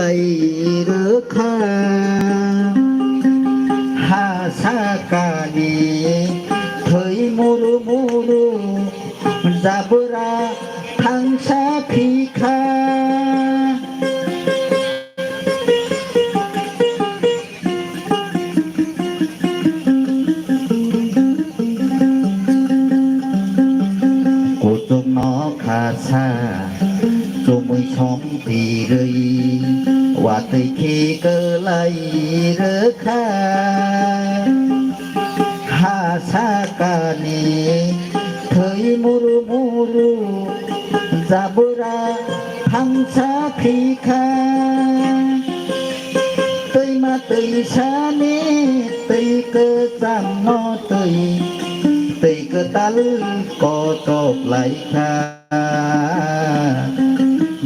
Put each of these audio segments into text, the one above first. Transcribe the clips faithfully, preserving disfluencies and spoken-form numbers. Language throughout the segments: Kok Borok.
Rwkha ha sakani thwi muru muru jabra thangsa phikha. Kuchukno khasa chumui song tirwi watwi khe kwlai rwkha. Ha sakani thwi muru muru jabra thangsa phikha. Twima twisani twi kwchamno twi, twi kwtal kochok laikha.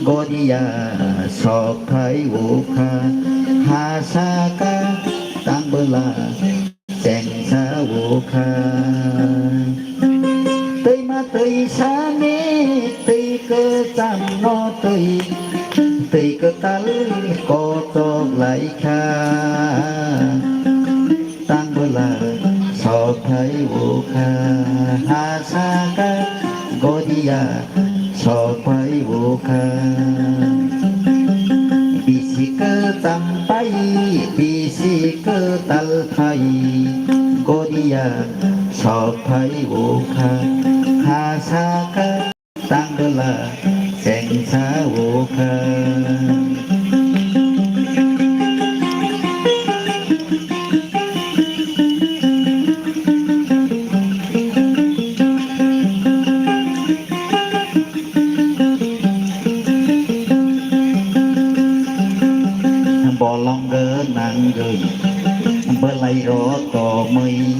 Goria sok phai ukha, ha saka tangbwla chengsa ukha. Twima twisani twi kwchamno twi, twi kwtal kochok laikha. Tangbwla sok phai ukha, ha saka goria sok phai ukha. Bisi kwcham pai, bisi kwtal phai, goria sok phai ukha, ha saka tangbwla chengsa ukha. Bolong gwnangwi bwlai rotomwi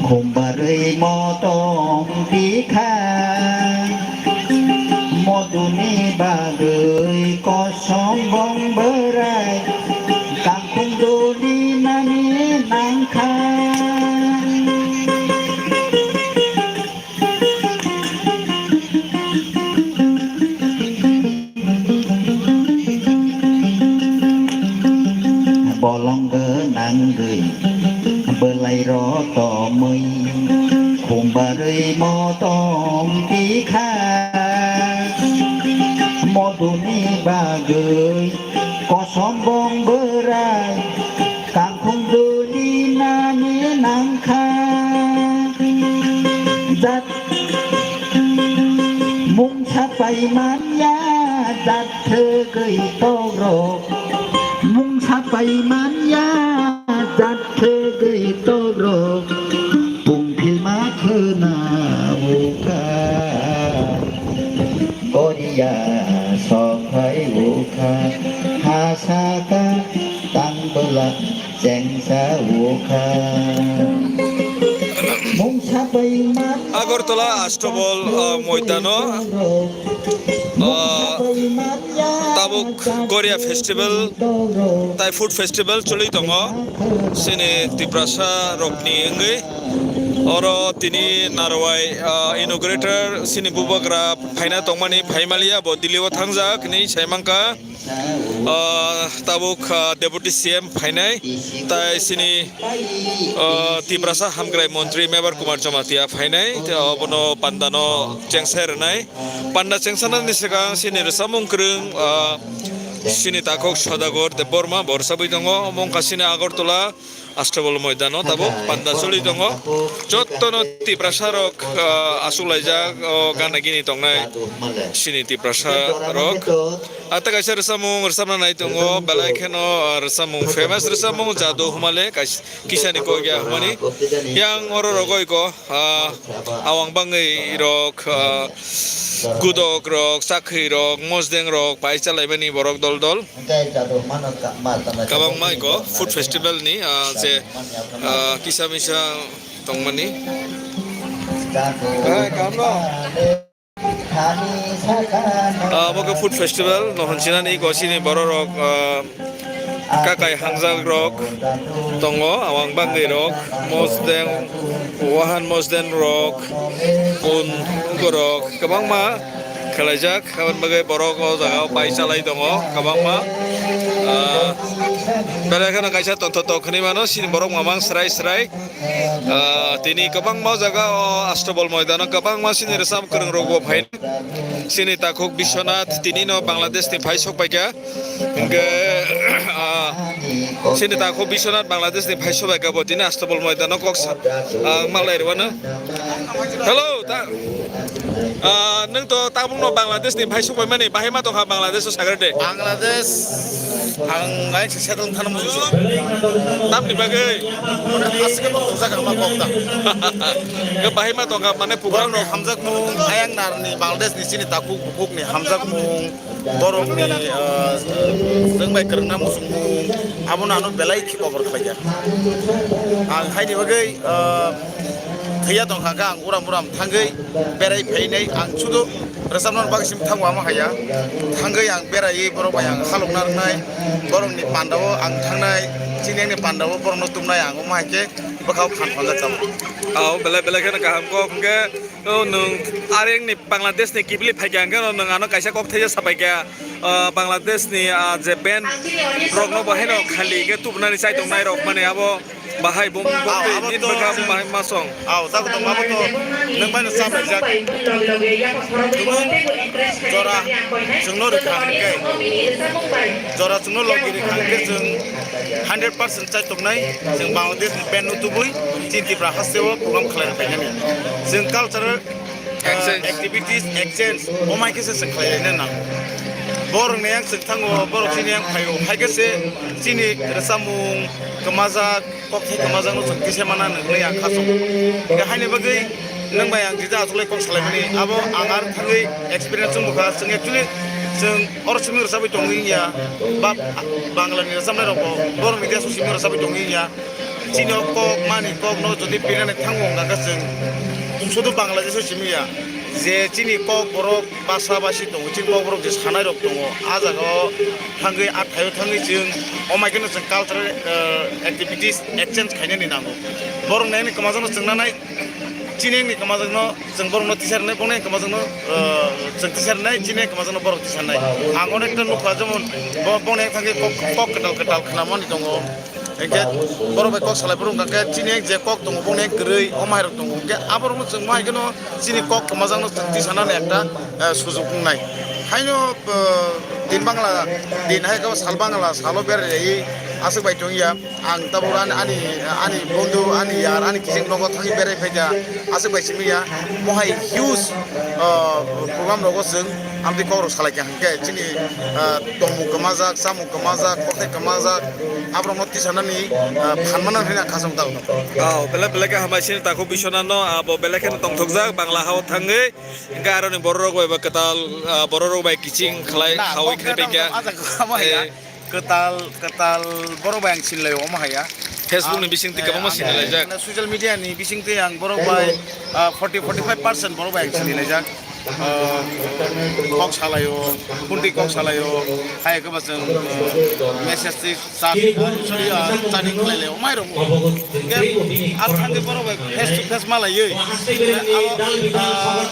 khumbarwi motom bikha. Moduni bagwi kosom bong bwrai kangkhung duli nani nangkha. Bolong gwnangwi bwlai rotomwi khumbarwi motom bikha. Moduni bagwi kosom bong bwrai kangkhung duli nani nangkha. Jat mungsa pai manya jat thwgwi tokrok, mungsa pai manya jat thwgwi tokrok, pungphilma khwna ukha. Goria sok phai ukha, ha saka tangbwla chengsa ukha. Mungsa bai man Agartala Astabol, uh, moidano, uh, tabuk Goria Festival tai Food Festival choli tongo. Sini Tiprasa rokni wngwi oro tini narwai, uh, inaugurator sini bubagra phaina tongmani, phaimaliya, bo Delhi o thangjak hinwi sai mankha. Ah, tabuk, ah, Deputy C M phainai, tai sini, ah, Tiprasa Hamkrai Montri Mebar Kumar Jamatia phainai, te obono pandano chengsai rwnai. Panda chengsanani swkang sini rwchapmung kwrwng, ah, sini takhuk Sodagar Debbarma bo rwchapwi tongo, omo wngkha sini Agartala Astabol moidano tabuk panda choli tongo. Jottono Tiprasa rok, ah, achuk laijak, o gana gini tongnai sini Tiprasa rok. Ata kaisa rwchapmung rwchapna nai tongo, belai kheno, ah, rwchapmung, famous rwchapmung Jadu Humale, kais-, kisani kok ya humani. Yang oro rogoi ko, ah, awang bangwi rok, ah, gudok rok, chakri rok, mosdeng rok, pai chalaimani borok dol dol. Kabang mai ko food festival ni, ah, je, ah, kisa misa tongmani. Hai, kam no? Ah, bo khe food festival, no hwnsinani gosini borok rok, ah, kakai hangjak rok tongo, awang bangwi rok, mosdeng, wahan mosdeng rok, un borok kwbangma. Khwlaijak, aboni bagwi borok o jaga o pai chalai tongo kwbangma. Ah, belai kheno kaisa tongthotok hinwi mano, chini borok mamang srai srai. Ah, tini kwbangma o jaga o Astabol moidano kwbangma chini rwchap kwrwng rok bo phai. Chini takhuk Biswanath tini no Bangladesh ni phai sok paikha. Hingke, ah, chini takhuk Biswanath Bangladesh ni phai sok paikha bo tini Astabol moidano kok sa, ah, malai rwano. Hello, ta, ah, nwng to tabuk no Bangladesh ni phai sok pai mani, bahai ma tongkha Bangladesh o sagar de. Bangladesh, ang ngai se settle thana musu. Tamni bagwi? Asike bo tongsa kama kok ta. Ke bahai ma tongkha mane program no hamjak mung ayang nar ni Bangladesh ni chini takhuk bukhuk ni hamjak mung. Borokni, ah, chwng bai kwrwngna muchungmung, abono ano belai khe kobor khlaikha. Ang haini bagwi, ah, thwiya tongkha khe ang uram uram thangwi berai phainai, ang sudu rwchapna bagwi simi thango, amo haiya. Thangwi ang beraiwi borok bai ang halokna rwnai, borokni pandao ang thangnai, chini ani pandao borokno tumnai, ang omo hai khe bwkhao phan tonjak tamo. Ao belai belai kheno kaham kok hwnkhe. O nwng areng ni Bangladesh ni kibili phaikha hwnkhe no nwng ano kaisa kok thaisa sapaikha, ah, Bangladesh ni, ah, je band rok no bo haino khali hwnkhe tubunani chai tongnai rok mani abo bahai bum bum Ah, tei abo nini to bwkha bum bahai masong. Ao, tago tong abo to nwng bai no chap laijak. Tumung jora chwngno rwkha hwnkhe, jora chwngno logi rwkha hwnkhe chwng hundred percent chai tongnai, chwng Bangladesh ni band no tubui chini Tripura haste o program khlai rwkha nani. Chwng cultural, ah, Exchange. Activities, exchange, omo hai khe se chwng khlai laina nango. Borok ni yang chwng thango, borok chini yang phaio, hai khe se chini rwchapmung kwmajak, kok thai kwmajak no chwng kisa mana nwngnai ang kha chwng. Hingkhe haini bagwi nwng bai ang jesa achukle kok salaimani, abo ang ar thangwi experience wng bwkha. Chwng actually chwng oro simi rwchapwi tongwi ya, ba Bangla ni rwchapnai rok bo borok ni desh o simi rwchapwi tongwi ya. Chini o kok mani kok no jodi pirani thango wngkha khe chwng sudu Bangladesh o simi ya, je chini kok borok basa basi tongo, chini kok borok je sanai rok tongo, a jaga o thangwi a thaio thangwi chwng o mai kheno chwng cultural, eh, activities exchange khainani nango. Borok ni ani kwmajak no chwng nanai, chini ni kwmajak no chwng borok no tisar nai, bongni kwmajak no, eh, chwng tisar nai, chini kwmajak no borok tisar nai. Ang onekta nukha, jemon bo-, bongni thangwi kok, kok kwtal kwtal khwnamani tongo. Hingkhe borok bai kok salai phuru wngkha khe chini je kok tongo bongni kwrwi, o mai rok tongo. Hingkhe aborokno chwng mai kheno chini kok kwmajakno chwng tisanani ekta, eh, sujuk wngnai. Haino, eh, din bangla, din hai khe sal bangla, salo berai rwi aswk bai tong ya. Ang tabuk ani, ani, ani bondhu, ani yar, ani kiching nogo thangwi berai phaikha, aswk bai simi ya. Mohai huge, eh, program rogo chwng amtwi kok rok salai kha hwnkhe chini, eh, tongmung kwmajak, chamung kwmajak, kothai kwmajak, aborokno tisanani, ah, phan manna hwnwi ang khachang tao. Oh, belai belai khe hambai chini takhuk Biswanath no, abo belai kheno tongthokjak Bangla hao thangwi. Hingkhe aroni borok rok bai bo kwtal, ah, borok rok bai kiching khlai, Na, khaui kok khai khe paikha. Tamo, ah, jaga kama ya. Eh. Kwtal, kwtal borok bai ang sinlai omo haya. Facebook ni bisingtwi kwbangma sinlaijak. Ang, eh, social media ni bisingtwi ang borok bai, ah, forty, forty-five percent borok bai ang sinlaijak. Ah, kok salaio, phone twi kok salaio, hai khe ba chwng, ah, message twi chat, ah, sorry, ah, chatting khlai laio, mai rok. Hingkhe ar thang khe borok bai face to face ma laiwi, abo, ah,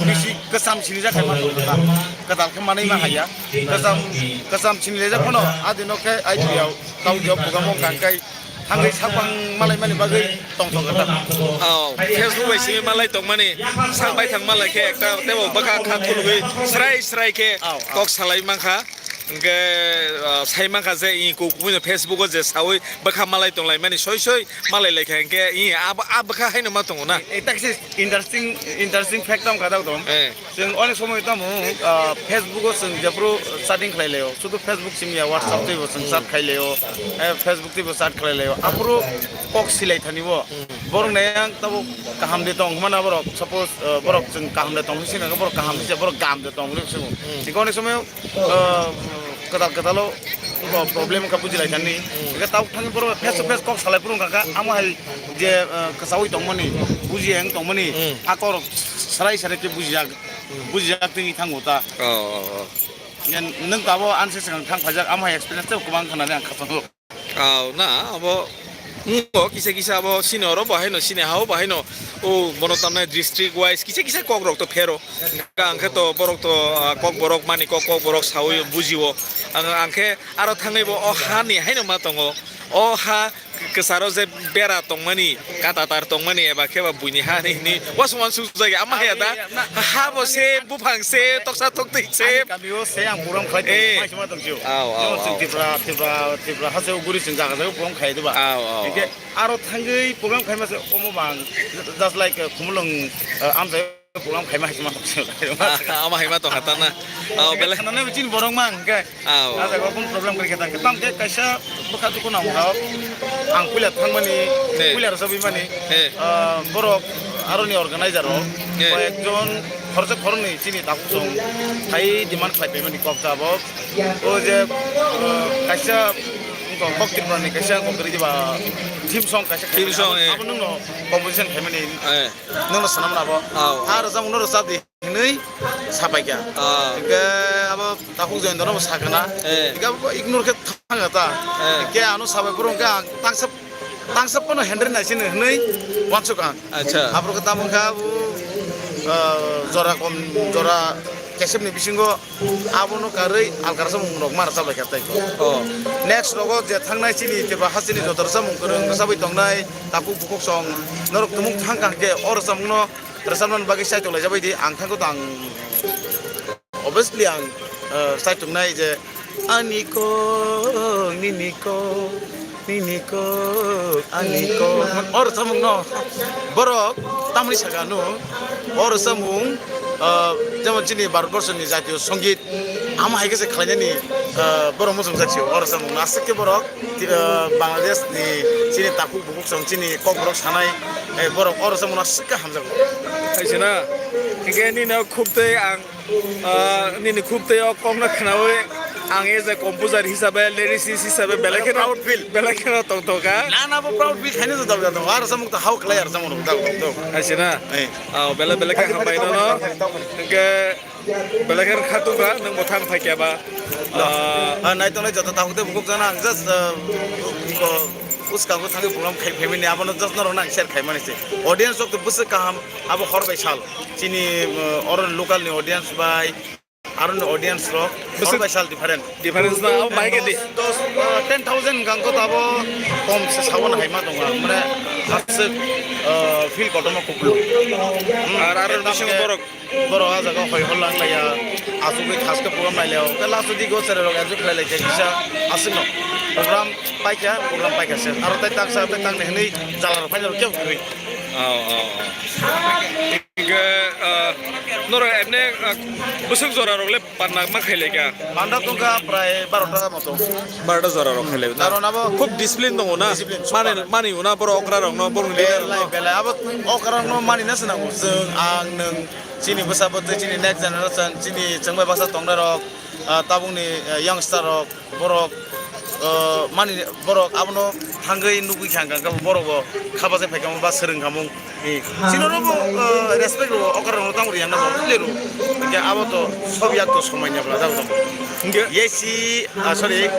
bisi kwcham sinijak hai ma kwtal, kwtal khe manwi ma haya. Kwcham, kwcham sinijak phano adino khe I P L, tau jok bwkha mo kangkai. Thangwi sakwang malaimani bagwi tongthok khe ta. Oh, Facebook bai simi malai tongmani, sak baithang malai khe ekta tebo bwkha kha khulugwi srai srai khe Oh, oh. kok salai mankha. Hingkhe, ah, sai mankha je i kuk buino Facebook o je sawi bwkha malai tonglaimani soi soi malai laikha hingkhe i abo, a bwkha haino ma tongo na. Ekta khe interesting, interesting fact tong kha dok dong. Eh. Chwng onek somoi tamo, ah, Facebook o chwng jephru chatting khlai laio, sudu Facebook simi ya, WhatsApp twibo chwng chat khai laio, eh, Facebook twibo chat khlai laio. Aphuru kok silai thani bo. Hmm. Borok nai ang tabo kaham de tong hwnmana borok. Suppose, ah, borok chwng kaham de tong hwnwi singkha borok kaham hwnwi borok gam de tong hwnwi swngo. Hmm. Chwng onek somoi, ah, kwtal kwtalo bo problem wngkha bujilai thani. Hmm. Tabuk thangwi borok face to face kok salai phuru wngkha kha, amo hai je, ah, kwchaui tongmani, bujiya wng tongmani, Hmm. a kok rok srai srai khe bujijak. Bujijak twi thango ta. Oh, oh, oh. Nwng tabo anse swkang thang phaijak, amo hai experience tei kwbang khnani ang khapango. Oh, na, abo Ngo kisa kisa abo sini oro bo haino sini hao bo haino o bono tamnai district wise kisa kisa kok rok to phero. Ang khe to borok to, ah, kok borok mani kok, kok borok sawi bujiwo. Ang, ang khe aro thangwi bo o ha ni haino ma tongo. O ha kwcharo je bera tongmani, katatar tongmani eba khe ba buini ha ni, ni wasung wasung jagi ama haya da. Ha bo se, buphang se, toksa toktwi se. Ani kamio se ang program khlai tongo, Eh. Mai se ma tong sio. Aw, aw, Jemon chwng aw. Tripura, Tripura, Tripura ha se uguri chwng jaga jaga program khai diba. Aw, aw, Hingke aw. Aro thangwi program khai ma se omo bang, just like, uh, Khumulwng, uh, amchai program khai ma hai se ma tong sio. Ama hai ma tong hata na. Aw, bele. Khana ne chin borok mang hingke. Aw, aw. Aja go phone problem kri khe tang. Tam ke kaisa bwkha duku nang kha. Ang puila thangmani, Eh. Puila rwchapwi mani. Eh. Ah, borok aroni organizer rok. Eh. Koi ekjon khoroksa khoroknwi chini takhuk song khai demand khlai paimani kok tabok. O je, ah, kaisa kok Tripura ni kaisa kok kri diba theme song kaisa Theme song, eh. Abo nungno composition khaimani. Eh. Nungno sanam na bo. Aw. Ah, rwchapmung no rwchap di. Hinwi sapaikha. Ah. Hingke abo takhuk Jayanta no bo sakha na. Eh. Hingke abo ignore khe thangkha ta. Eh. Hingke ano sabai phuru hingke ang tangsa, tangsa pono handle nai sini hinwi wansuk ang. Acha. Aphuru khe tamo khe abo, ah, jora kom, jora kesep ni bisingo abono karwi alka rwchapmung rok ma rwchap laikha tei. Oh. Next rogo je thangnai chini keba hasteni joto rwchapmung kwrwng rwchapwi tongnai takhuk bukhuk song norok tumung thangkha hingke o rwchapmung no Rwchapnani bagwi chaitok laijak bai di, ang thangkhe to ang obviously ang, eh, chaituknai je ani kok, nini kok, nini kok, ani kok. O rwchapmungno borok tamoni saka no, o rwchapmung, eh, jemon chini Bharatborsoni jatiyo songit, amo hai khe se khlainani, eh, borok muchungjak sio, o rwchapmungno aswk khe borok. Ti-, ah, Bangladesh ni chini takhuk bukhuk song chini kok borok sanai, eh, borok oro se mano swkha hamjago. Hai se na, hingke nini o khub tei ang, ah, nini khub tei o kok no khnaui ang as a composer hisabe, lyricist hisabe belai kheno proud feel. Belai kheno tongthoka. Na, na, bo proud feel khaino jotong jotong. Aro samung to hao khlai aro samung rok jotong jotong. Hai se na? Eh. Ah, belai belai khe hambai no. Hingke Belai khe kha tongkha, nwng bo thang phai khe ba. Ah, naitongnai joto takhuk tei bukhuk jana ang just, ah, iko bwskango thangwi program khai phaimani, abono just norokno ang share khaimani se. Audience rok to bwswk kaham, abo hor bai sal. Chini, ah, oro local ni audience bai, aroni audience rok hor bai sal different. Difference na, abo bahai khe di. Dos, ah, ten thousand hwnkha khe abo kom se sabo na hai ma tongo, mane aswk, ah, feel kotorma kupulung. Hmm, ar, ar bisingo borok. Borok ah jaga hoi hor lang laiya, asugwi thaske program nai laiya. Hwnkhe last o digo cherai rok enjoy khlai lai khe kisa aswkno program paikha, program paikha se. Aro tai taksa tai takni hwnwi jala rok phaina rok kebo kwrwi. Oh, oh, oh. Hingke, ah, norok emne, ah, bwswk jora rok le panda ma khai lai kha? Panda tongkha prai barota moto. Barota jora rok khai lai na? Karon abo khub discipline tongo na? Discipline, super. Mani, mani una borok okra rok no, borok ni leader rok no. Belai, belai. Abo okra rok no mani na se nango. Chwng, ang, nwng, Chini bwsa bwtwi, chini next generation, chini chwngbai baksa tongnai rok, ah, tabukni, ah, youngster rok, borok, ah, mani borok abono thangwi nugwi kha, hwnkha khe borok bo kha bachai phai kha ba swrwng kha mung. Chini rok bo, ah, respect rw, okra rok no tamo riyang na bo le rw. Hwnkhe abo to sob yak to somai ni bwla da bo. Hwnkhe yesi, ah, sorry,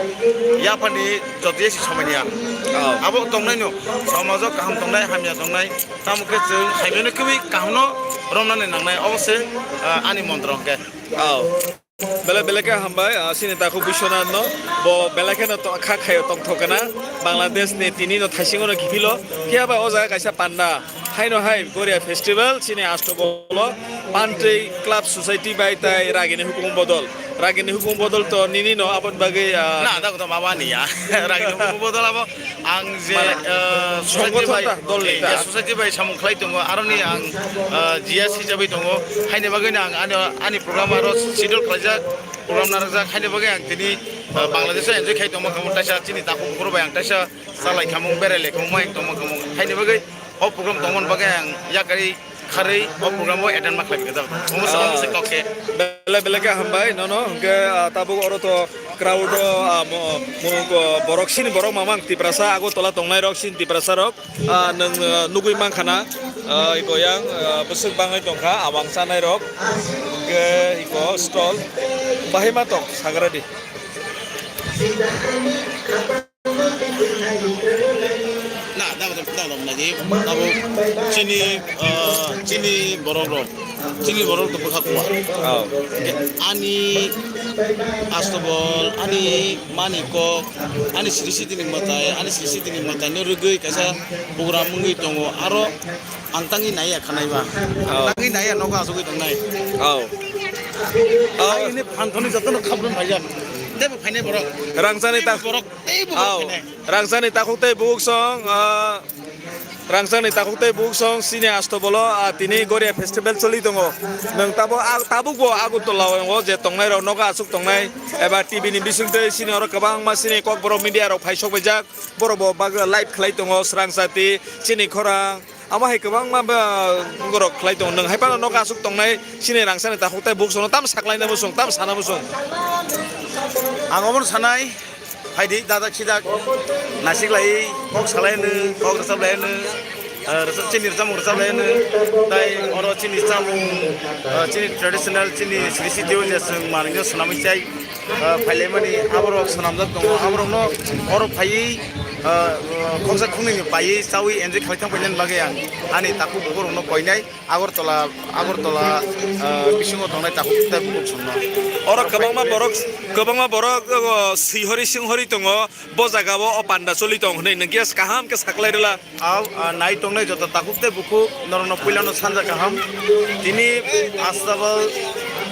yaphani joto yesi somai ni ya. Oh. Abo tongnai no, somajo kaham tongnai, hamya tongnai. Tamo khe chwng hai mano kwbwi kaham no romnani nangnai, obo se, ah, ani montro hwnkhe. Oh. Belai belai khe hambai, ah, chini takhuk Biswanath no, bo belai kheno to-, kha khaio tongthok kana, Bangladesh ni tini no thaisingo no kiphilo, phiya bai o jaga kaisa panda, haino hai Goria Festival, chini Astobolo, Pantwi Club Society bai tai Ragini Hukumu Bodol, Ragini Hukumu Bodol to nini no aboni bagwi, ah, na, da ko to mama ni ya, Ragini Hukumu Bodol abo. Ang je, Mane, eh, society songothon bai, ta, dol ni eh, ta. Je society bai samung khlai tongo, aroni ang, eh, G S hisabai tongo. Haini bagwi no ang ani, ani program aro schedule khlaijak, program narwkjak. Haini bagwi ang tini, eh, Bangladesh o enjoy khai tongma khamung taisa chini takhuk bukhuk bai ang taisa salai khamung, berai lai khamung, mai tongma khamung. Haini bagwi o program tongmani bagwi ang yakari kharwi o program o attend ma khlai khe jang. Omo se, omo se kok se. Belai belai khe hambai nono, hwnkhe, ah, tabuk oro to crowd o, ah, mo-, mo-, bo-, borok sini borok mamang Tiprasa Agartala tongnai rok sini Tiprasa rok, ah, nwng, ah, nugwi mankha na, ah, iko yang, ah, bwswk bangwi tongkha, awang chanai rok, hwnkhe iko stall bahai ma tong sagra di. Na, Nang rok nai di, abo chini, ah, chini borok rok, chini borok rok bwkha kuwa. Oh. Ani Astobol, ani Manikok, ani siri sitini mwtai, ani siri sitini mwtai no rwgwi kaisa program wngwi tongo. Aro ang tangwi naiya khanai ba. Oh. Ang tangwi naiya nogo asugwi tongnai. Oh. Oh. Ai ini phanthoni jotono khabrun phaijak. Tebo phainai borok. Rangchani ta- Borok teibo Oh. Phainai. Rangchani takhuk tei bukhuk song, ah, Rangchakni takhuk tei bukhuk song chini Astobolo, ah, tini Goria Festival choli tongo. Nwng tabo, ah, tabukbo Agartala o je tongnai rok nogo aswk tongnai eba T V ni bising tei chini oro kwbangma chini Kokborok media rok phai sok baijak. Borok bo bag-, live khlai tongo, swrang chati, chini khorang. Amo hai kwbangma ba-, borok khlai tongo. Nwng hai phano nogo aswk tongnai chini Rangchakni takhuk tei bukhuk song no tam saklaina bwswng, tam sana bwswng. Ang omono sanai. Phaidi, dajak sijak, naisik lai, kok salai hwno, kok rwchap lai hwno, ah, rwchap, chini rwchapmung rwchap lai hwno, tai oro chini chamung, ah, chini traditional, chini siri sitio je chwng manwino swnamwi chai, ah, phailaimani, aborok swnamjak tongo, aborokno oro phaiwi, ah, khoksa khoknwini paiwi chawi enjoy khlai thang painani bagwi ang ani takhuk bukhuk rokno koinai. Agartala, Agartala, ah, bisingo tongnai takhuk tei bukhuk songno. Oro kwbangma borok, kwbangma borok, oh, swihori singhori tongo, bo jaga o, o panda choli tong hwnwi nwng khe kaham khe saklai rwla. Au, ah, nai tongnai joto takhuk tei bukhuk norokno puilano sanja kaham. Tini Astobol,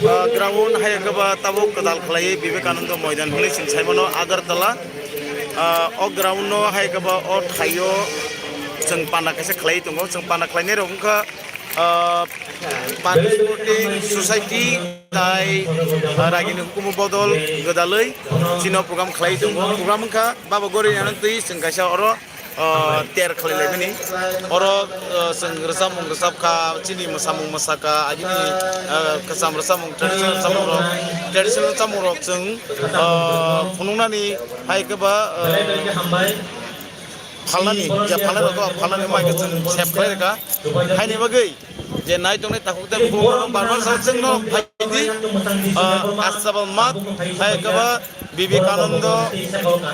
ah, ground hai khe ba tabuk kwtal khlaiwi Vivekananda Moidan hwnwi chwng sai mano Agartala. Ah, o ground no hai khe ba o thaio chwng panda kaisa khlaiwi tongo, chwng panda khlainai rok wngkha, ah, Party Sporting Society tai, ah, Ragini Hukumu Bodol Gwdalwi chini program khlai tongo. Program wngkha Baba Gorinano twi chwng kaisa oro, ah, ter khlai laimani. Oro, ah, chwng rwchapmung rwchapkha, chini mwsamung mwsakha, agini, ah, kwcham rwchapmung, traditional rwchapmung rok, traditional rwchapmung rok chwng, ah, phunuknani hai khe ba, ah, phalnani, je phalnai rok, phalnani mai khe chwng save khlai rwkha. Haini bagwi je nai tongnai takhuk tei bukhuk rok bar bar sa chwngno phaidi, ah, Astobol math, hai khe ba Vivekananda,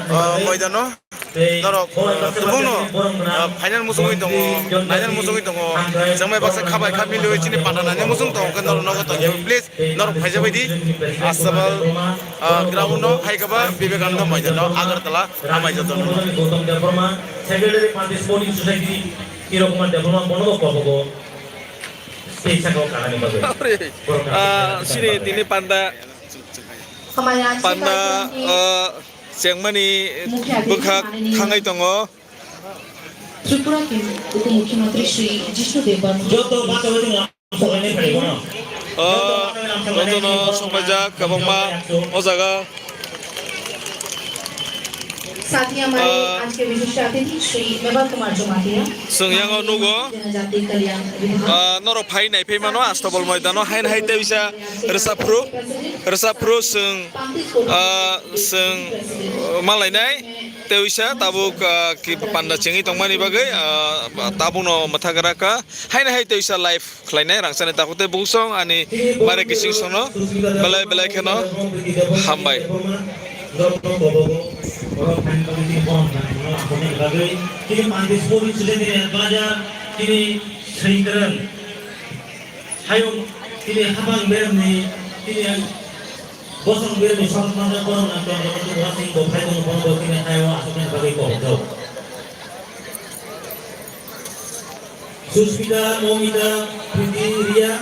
ah, moidano norok, ah, kwbangno, ah, phainani muchungwi tongo, nainani muchungwi tongo, chwng bai baksa kha bai kha miliwi chini panda nainani muchung tongo, khe norok nogo tongya, please. Norok phaijak bai di, Astobol, ah, ground no hai khe ba Vivekananda Moidan no Agartala hambai joto no. Gautam Debbarma, Secretary Panti Sporting Society, Kiran Kumar Debbarma, bono bo kobogo stage saka o kanani bagwi. Ah, sini tini panda, panda, ah, chengmani bwkha thangai tongo. Tripura ke Upamukhyamantri Shri Jishnu Debbarma. Joto bachawi tongla, saklainai phai bono. Ah, jotono songlaijak kwbangma o jaga. Satya mai, ah, ajke bishish atithi Shri Mebar Kumar Jamatia. Chwng yango nugo. Janajati Kalyan Vibhag. Ah, norok phai nai phai mano Astobol Moidano hain hai tei bisa rwchapphru, rwchapphru chwng, ah, chwng, ah, malainai. Tei uisa tabuk, ah, ki panda chengwi tongmani bagwi, ah, tabukno mwthagara kha. Haino hai tei uisa live khlainai rangchakni takhuk tei bukhuk song ani bare kising songno belai belai kheno hambai. Hayung tini hapang beremni tini bosong beremni song tangkha borok nang tong tong tong tong sing bo phai tong tong bo tini hayung aswk tong bagwi kok tong. Suspita, Momita, Priti, Ria,